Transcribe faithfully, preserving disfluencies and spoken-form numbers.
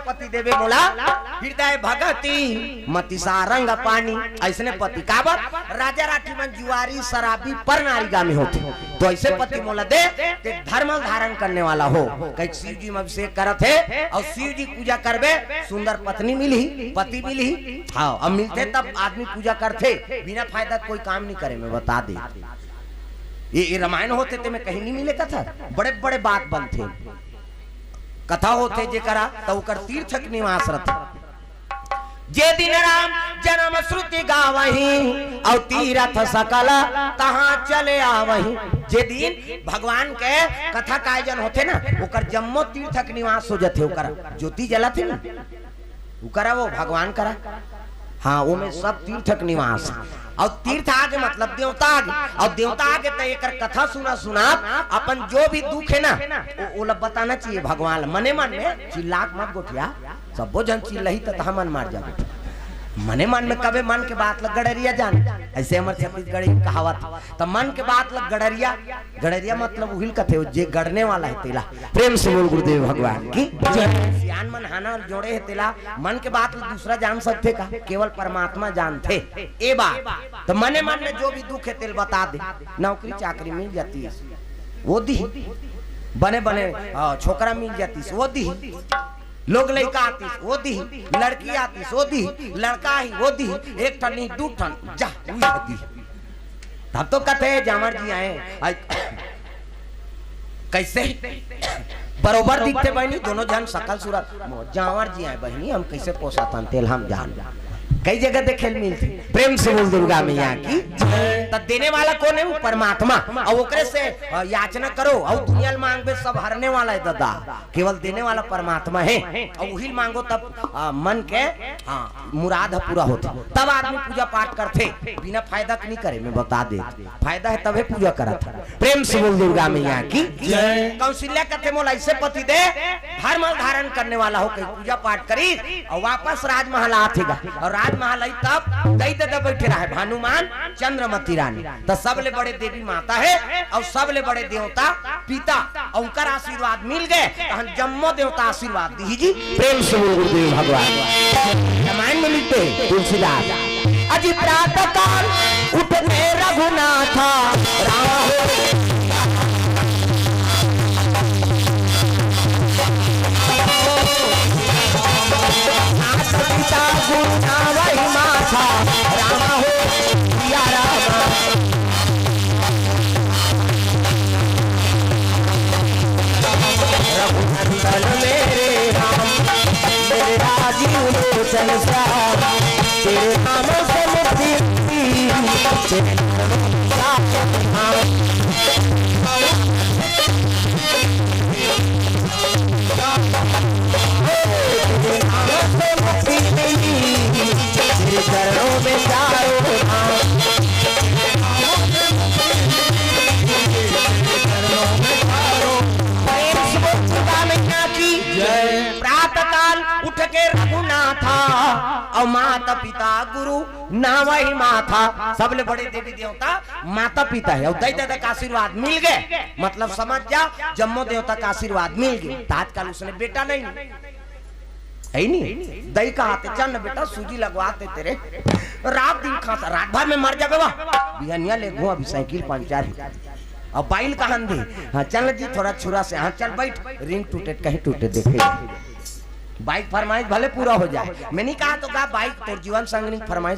पति देबे मोला, हृदय भगति मति सारंग पानी। अइसने पति काबर? राजा राठी मन जुआरी, शराबी, पर नारी गामी होथे। तो अइसे पति मोला दे, ते धर्म धारण करने वाला हो। कहिके शिव जी म अभिषेक करत हे, अउ शिव जी पूजा करबे, सुंदर पत्नी मिलही, पति मिलही। हाँ, अब मिलथे तब आदमी पूजा करथे, बिना फायदा कोई काम नहीं करे, मैं बता दे। ये, ये रामायण होथे ते में कहीं नहीं मिले कथा, बड़े बड़े बात बनथे। कथा होथे जेकरा, त ओकर तीर्थ के निवास रथे। जे दिन राम जन्म श्रुति गावही, अउ तीरथ सकल तहाँ चले आवही। जे दिन भगवान के कथा का आयोजन होथे ना, ओकर जम्मो तीर्थ के निवास हो जाथे। ओकर ज्योति जलत हे ना, ओकरा वो भगवान करा। हाँ, ओमे सब तीर्थ के निवास। अउ तीर्थ आगे मतलब देवता आगे। अउ देवता आगे त एकर कथा सुना सुना अपन जो भी दुख हे ना, ओ, ओला बताना चाहिए भगवान ला। मने मन में चिल्ला के मत गोठिया, सबो झन चिल्लही त तहा मन मार जाबे। मने मन में कबे मन के बात ल गड़रिया जान, अइसे हमर छत्तीसगढ़ी कहावत। त मन के बात ल गड़रिया, गड़रिया मतलब उहिल कथे, जे गड़ने वाला हे तेला। प्रेम से बोल गुरुदेव भगवान की जय। सियान मन हाना जोड़े हे तेला। मन के बात ल दूसरा जान सकथे का? केवल परमात्मा जानथे। ए बात त मने मन में जो भी दुख हे तेल बता दे। नौकरी चाकरी मिल जातिस, वो दिही। बने बने, अ, छोकरा मिल जातिस, वो दिही। लोग लइका आतिस, वो दिही। लड़की आतिस, वो दिही। लड़का ही, वो दिही। एक ठन नहीं, दू ठन, जा, उही दिही। तब तो कथे जांवर जी आए। आई, कइसे? बरोबर दिखथे बहिनी, दोनों झन सकल सूरत। मोर जांवर जी आए बहिनी, हम कइसे पोसत हन, तेल हम जान। कई जगह देखे ल मिलथे। प्रेम से बोल दुर्गा मैया की जय। त देने वाला कोन हे? वो परमात्मा। अउ ओकरे से, अ, याचना करो, अउ दुनिया ल मांगबे, सब हरने वाला हे ददा। केवल देने वाला परमात्मा हे, अउ उही ल मांगो तब, अ, मन के, हाँ, मुराद ह पूरा होथे। तब आदमी पूजा पाठ करथे, बिना फायदा के नहीं करे, मैं बता दे। फायदा हे तभे पूजा करत हे। प्रेम से बोल दुर्गा मैया की जय। कौशल्या कथे मोला अइसे पति दे, धर्म धारण करने वाला हो, कहीं पूजा पाठ करी अउ वापस राजमहल आथे गा। अउ राजमहल आई तब दई ददा बैठे रहे, भानुमान, चंद्रमती रानी। त सबले बड़े देवी माता हे अउ सबले बड़े देवता पिता, अउ उनकर आशीर्वाद मिल गे, तहन जम्मो देवता आशीर्वाद दिही जी। प्रेम से बोल गुरुदेव भगवान। रामायण में लिखते हैं तुलसीदास, अजी प्रातः काल उठने रघुनाथा, राम हो। माता पिता गुरु नावहि माथा, राम हो, सिया राम। रघुनंदन मेरे राम, मेरे राजीव लोचन श्याम, तेरे नाम से मुक्ति मिली, तेरे नाम से मुक्ति मिली। तेरे चरणों में चारों धाम। प्रेम से बोल दुर्गा मैया की जय। प्रातः काल उठ के रघुनाथा, अउ माता पिता गुरु नावहि माथा। सबले बड़े देवी देवता माता पिता हे, अउ दई ददा का आशीर्वाद मिल गे, मतलब समझ जा, जम्मो देवता का आशीर्वाद मिल गे। त आजकल उसने बेटा नहीं, हे नहीं, दई कहाथे, चल न बेटा, सूजी लगवाथे तेरे। रात दिन खाता, रात भर में मर जाबे वा। बिहनिया ले घुआ, अभी साइकिल पंचर हे। अब बाई ल कहन दे, हाँ, चल जी, थोड़ा छुरा से, हाँ, चल बैठ, रिंग टूटे, कहीं टूटे, देखे। बाई के फरमाइश भले पूरा हो जाए, मैं नहीं कहा तो का बाई के, तोर जीवन संगनी के फरमाइश